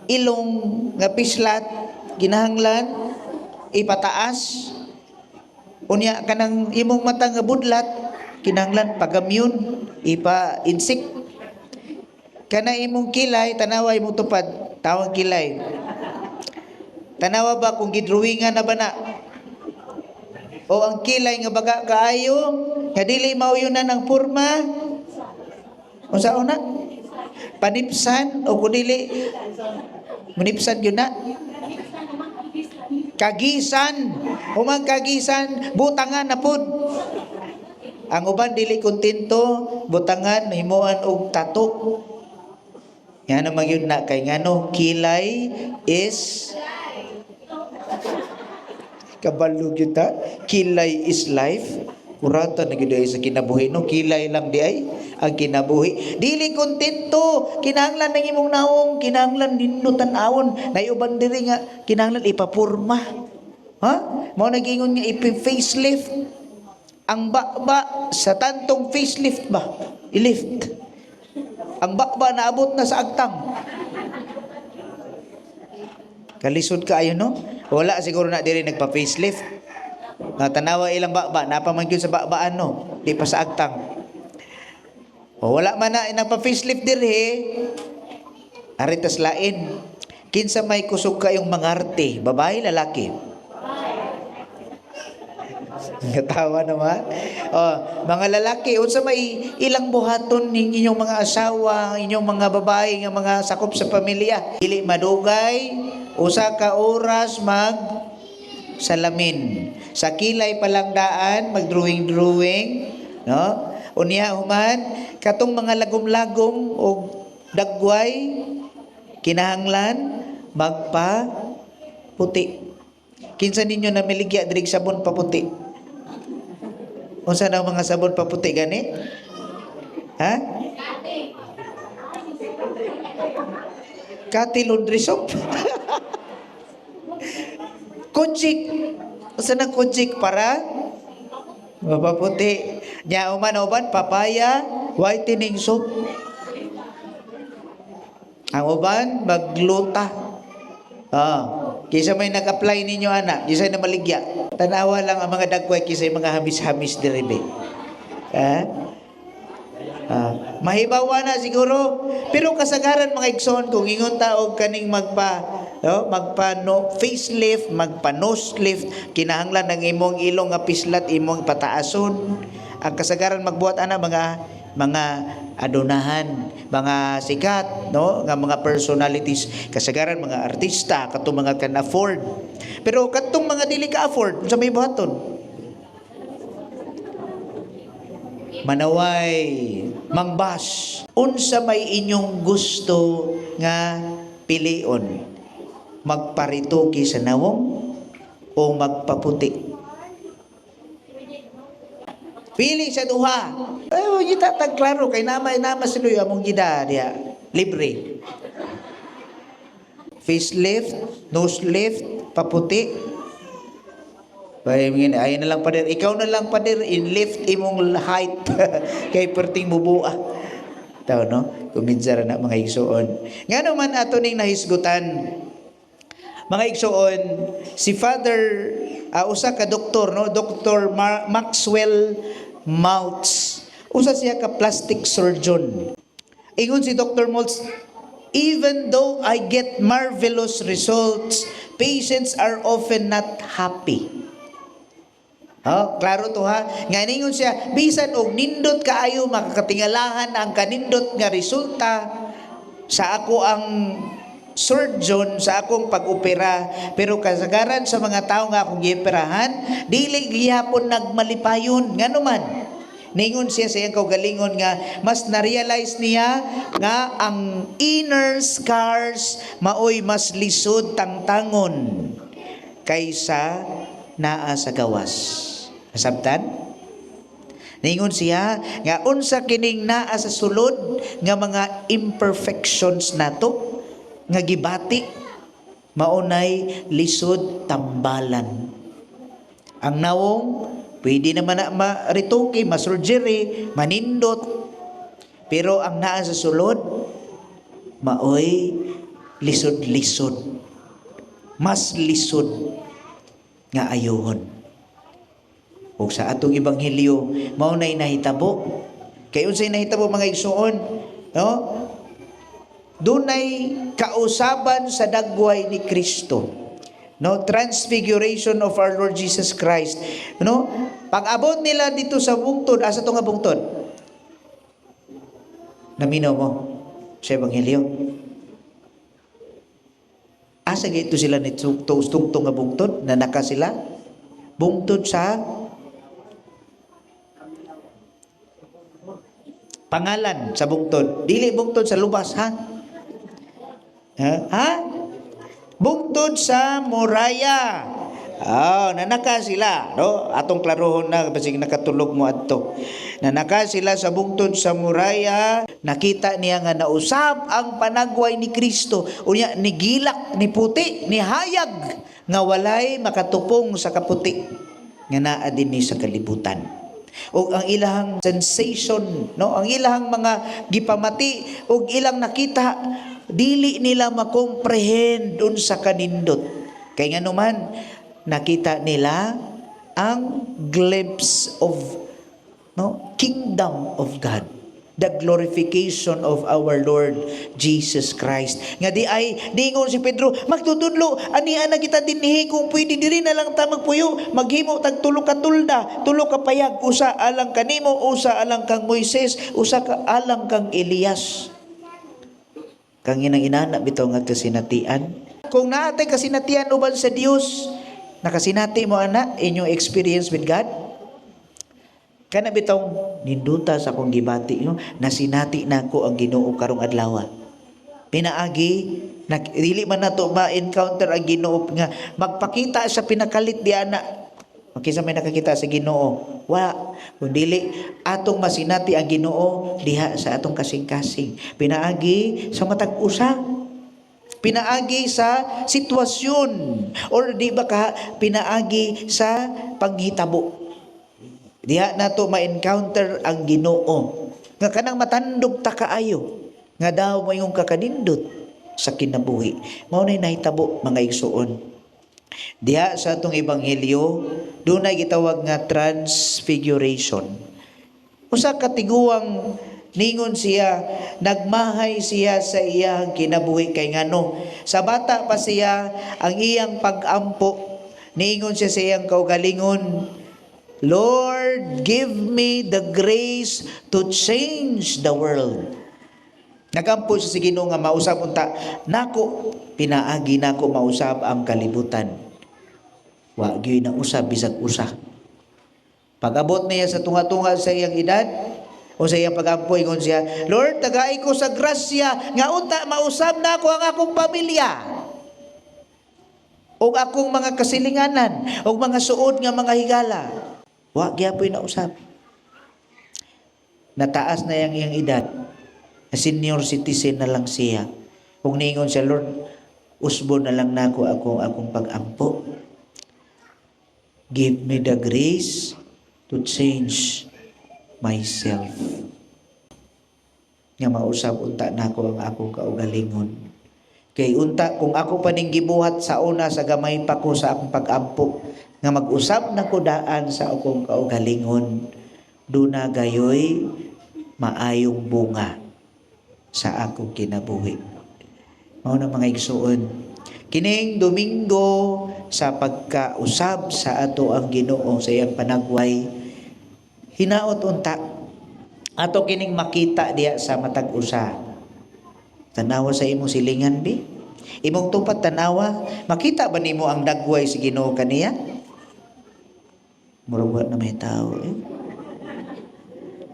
ilong nga pislat kinahanglan ipataas. Unya kanang imong mata nga budlat kinahanglan pagamyun, ipa-insik. Kana imong kilay, tanawa imong tupad, tawag kilay. Tanawa ba kung gidrawingan na ba na? O ang kilay nga baga kaayo, nga dili mauyunan ang porma, unsa una? Panipsan o kung dili munipsan yun na? Kagisan. Humang kagisan, butangan na pud. Ang uban dili kontento, butangan himuan og tato. Nga naman yun na kay ngano kilay is kabalo gyud ta, kilay is life. Kurata na gyud ay sa kinabuhi, no? Kilay lang di ay ang kinabuhi. Dili kontento, kinahanglan ng imong nawong, kinahanglan nindot tan-awon. Nay uban diri nga kinahanglan ipapurma, ha? Mao nagingon nga ipi-facelift ang baba sa tantong facelift ba, i-lift ang baba, naabot na sa agtang. Kalisod kaayo, no? Wala siguro na diri nagpa-facelift. Nga tanawa ilang baba, napa man gyud sa babaan, no? Di pa sa agtang. O wala man na nagpa-facelift diri. Ari tas lain. Kinsa may kusog kayong mangarte, babae, lalaki? Katawa naman. Oh, mga lalaki, unsa may ilang buhaton ning inyong mga asawa, inyong mga babae nga mga sakop sa pamilya? Dili madugay, usa ka oras mag salamin. Sa kilay pa lang daan, mag-drawing-drawing, no? Unya human, katong mga lagom-lagom og dagway, kinahanglan magpa puti. Kinsa ninyo namiligya diri sabon paputi? Unsa na ang mga sabon paputi gani? Ha? Kati laundry soap. Kojik. Unsa nang kojik para mapaputi? Nya uman uban papaya whitening soap. Ang uban magluta. Ah, kisa may nag-apply ninyo ana, kisa na maligya. Tanawa lang ang mga dagway kisa yung mga hamis-hamis diri be. Ha? Ah, mahibawa na siguro. Pero kasagaran, mga igsoon, kung ingon ta og kaning magpa, no, magpa no, facelift, magpa nose lift, kinahanglan ang imong ilong nga pislat imong pataason. Ang kasagaran magbuhat ana mga adunahan, mga sikat, no, nga mga personalities, kasagaran mga artista, katong mga can afford. Pero katong mga dili ka afford, unsa may buhaton? Manaway, mangbas. Unsa may inyong gusto nga pilion? Magparituki sa nawong o magpaputi? Pili sa duha. Ay, wag kita tag klaro kay nama nama siluy among gida diya. Libre. Facelift, nose lift, paputi. Ay, ay na lang pader. Ikaw na lang pader, in lift imong height kay perting mubua. Tao, no? Kumidza ra na, mga igsuon. Nga naman ato ning nahisgutan. Mga igsuon, si Father usa ka doktor, no? Dr. Maxwell Maltz. Usa siya ka plastic surgeon. Ingon si Dr. Maltz, "Even though I get marvelous results, patients are often not happy." Oh, klaro to ha. Nga ningon siya, bisan og nindot kaayo, makakatingalahan ang kanindot nga resulta sa ako ang surgeon sa akong pag-opera, pero kasagaran sa mga tao nga akong gioperahan dili gihapon nagmalipayon. Ngano man? Ningon siya sa iyang kaugalingon nga mas na-realize niya nga ang inner scars maoy mas lisod tangtangon kaysa naa sa gawas. Nasabtan? Ningon siya nga unsa kining naa sa sulod nga mga imperfections nato nga gibati, maunay lisod tambalan. Ang nawong pwede naman na marituki, masurgery, manindot. Pero ang naa sa sulod maoy Lisod-lisod. Mas lisod nga ayuhon. Ug sa atong ebanghelyo, mao nay nahitabo. Kay unsay nahitabo, mga igsuon, no? Dunay kausaban sa dagway ni Kristo. No, transfiguration of our Lord Jesus Christ. No? Pag-abot nila dito sa bungtod, asa to nga bungtod? Naminaw mo sa ebanghelyo. Asa gito sila ni tungtong nga bungtod? Nanaka sila? Bungtod sa pangalan sa bungtod. Dili bungtod sa lubas, ha? Ha? Ha? Bungtod sa Muraya. Ah, nanaka sila, no? Atong klarohon na basig nakatulog mo adto. Nanaka sila sa bungtod sa Muraya, nakita niya nga nausab ang panagway ni Kristo. Unya nigilak, ni puti, ni hayag nga walay makatupong sa kaputi nga naa dinhi sa kalibutan. O ang ilahang sensation, no? Ang ilahang mga gipamati ug ilang nakita, dili nila makomprehend unsa kanindot. Kay nganuman nakita nila ang glimpse of, no, kingdom of God, the glorification of our Lord Jesus Christ. Nga di ay ningon si Pedro, "Magtutudlo, ania na kita dinhi, kung pwede diri na lang ta magpuyo, maghimo tag tulo ka tulda, tulo ka payag, usa alang kanimo, usa alang kang Moises, usa ka alang kang Elias." Kang inang inana bitaw nga kasinatian. Kung naa tay kasinatian uban sa Dios, nakasinati mo ana inyong experience with God? Kana bitong ninduta sa akong gibati, no? Nasinati nako ang Ginoo karong adlaw. Pinaagi dili man nato ma-encounter ang Ginoo nga magpakita sa pinakalit di ana. Kinsa may nakakita sa Ginoo? Wa. Kung dili atong masinati ang Ginoo diha sa atong kasing-kasing. Pinaagi sa matag usa, pinaagi sa sitwasyon, or di ba ka pinaagi sa panghitabo. Diha nato ma-encounter ang Ginoo. Nga kanang matandog ta kaayo nga daw moingon kakanindot sa kinabuhi. Mao nay nahitabo, mga igsuon. Diha sa atong ebanghelyo, dunay gitawag nga transfiguration. Usa ka tiguang ningon siya, nagmahay siya sa iyang kinabuhi kay ngano sa bata pa siya, ang iyang pag-ampo, niingon siya sa iyang kaugalingon, "Lord, give me the grace to change the world." Nagampo siya sa Ginoo nga mausab unta nako, pinaagi nako mausab ang kalibutan. Wa gyud na usab bisag usa. Pag-abot niya sa tunga-tunga sa iyang edad o sa iyang pag-ampo, ingon siya, "Lord, tagai ko sa grasya nga unta mausab na ako ang akong pamilya o akong mga kasilinganan o mga suod nga mga higala." Wa gyapoy nausab. Nataas na yang iyang edad. Na senior citizen na lang siya. Kung niingon siya, "Lord, usbo na lang nako ako akong pag-ampo. Give me the grace to change myself. Nga mausab unta nako ang akong kaugalingon. Kay unta kung ako pa ning gibuhat sa una sa gamay pa ko sa akong pag-ampo nga mag-usab na ko daan sa akong kaugalingon, duna gayoy maayong bunga sa akong kinabuhi." Mao na, mga igsuon. Kining Domingo sa pagkausab sa ato ang Ginoo sa iyang panagway, hinaot unta ato kining makita diha sa matag usa. Tanawa sa imong silingan bi. Imong tupad tanawa, makita ba nimo ang dagway si Ginoo kaniya? Murag wa na may tao eh.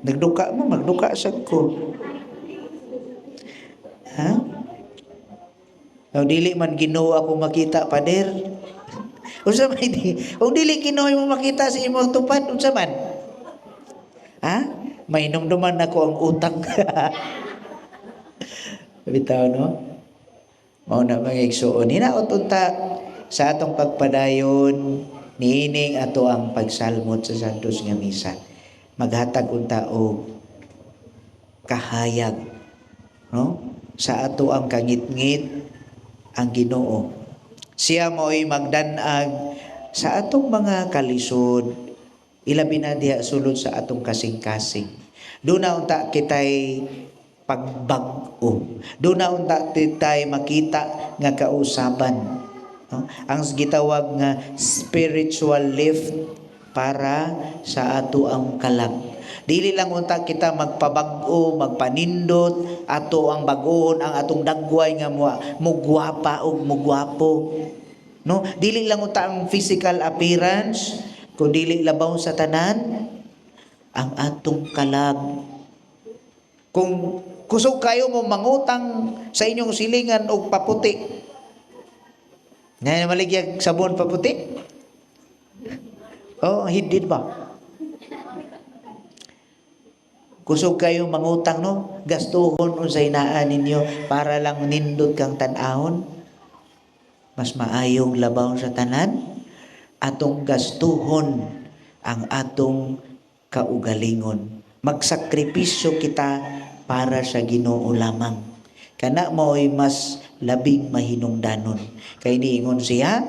Nagduka mo, magduka sad ko. Ha? Kung dili man Ginoo ako makita, pader. Unsa man di? Kung dili Ginoo mo makita sa imong tupad, unsa man? Ha? Mainumduman nako ang utang. Bitaw, no? Mao na, mga igsuon. Hinaot unta sa atong pagpadayon niining ato ang pagsalmot sa Santos nga Misa, maghatag unta og kahayag, no, sa ato ang kangitngit. Ang Ginoo. Siya mo'y magdanag sa atong mga kalisod, ilabi na diha sulod sa atong kasing-kasing. Duna unta kitay pagbag-o. Duna unta kitay makita nga kausaban. No? Ang gitawag nga spiritual lift para sa ato ang kalag. Dili lang unta kita magpabag-o, magpanindot, ato ang bag-ohon ang atong dagway nga mo mugwapa og mugwapo. No? Dili lang unta ang physical appearance, kun dili labaw sa tanan ang atong kalag. Kung kusog kayo mo mangutang sa inyong silingan og paputi. Nga maligyag sabon paputi? Oh, hindi ba? Kusog kayo mangutang, no? Gastuhon unsay naa ninyo para lang nindot kang tan-ahon. Mas maayong labaw sa tanan atong gastuhon ang atong kaugalingon. Magsakripisyo kita para sa Ginoo lamang. Kana mao'y mas labing mahinungdanon. Kay niingon siya,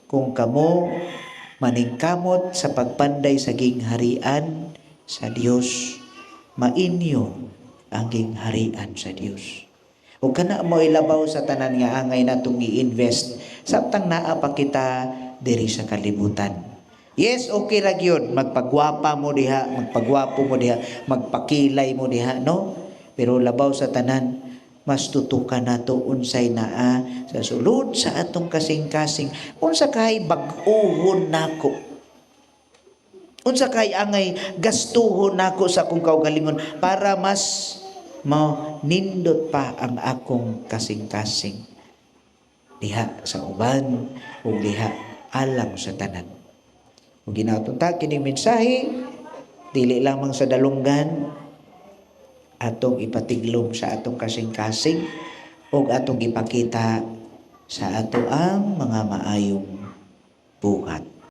"Kung kamo maningkamot sa pagpanday sa gingharian sa Dios, mainyo ang gingharian sa Dios." O kana mo labaw sa tanan nga angay natong i-invest samtang naa pa kita diri sa kalibutan. Yes, okay ra gyud magpagwapa mo diha, magpagwapo mo diha, magpakilay mo diha, no? Pero labaw sa tanan, mas tutukan nato unsay naa sa sulod sa atong kasing-kasing. Unsa kay bag-ohon nako? Unsa kay angay gastuhon nako sa akong kaugalingon para mas nindot pa ang akong kasing-kasing diha sa uban ug diha alang sa tanan? Ug ginaton ta kining mensahe dili lamang sa dalunggan, atong ipatiglom sa atong kasing-kasing ug atong ipakita sa ato ang mga maayong buhat.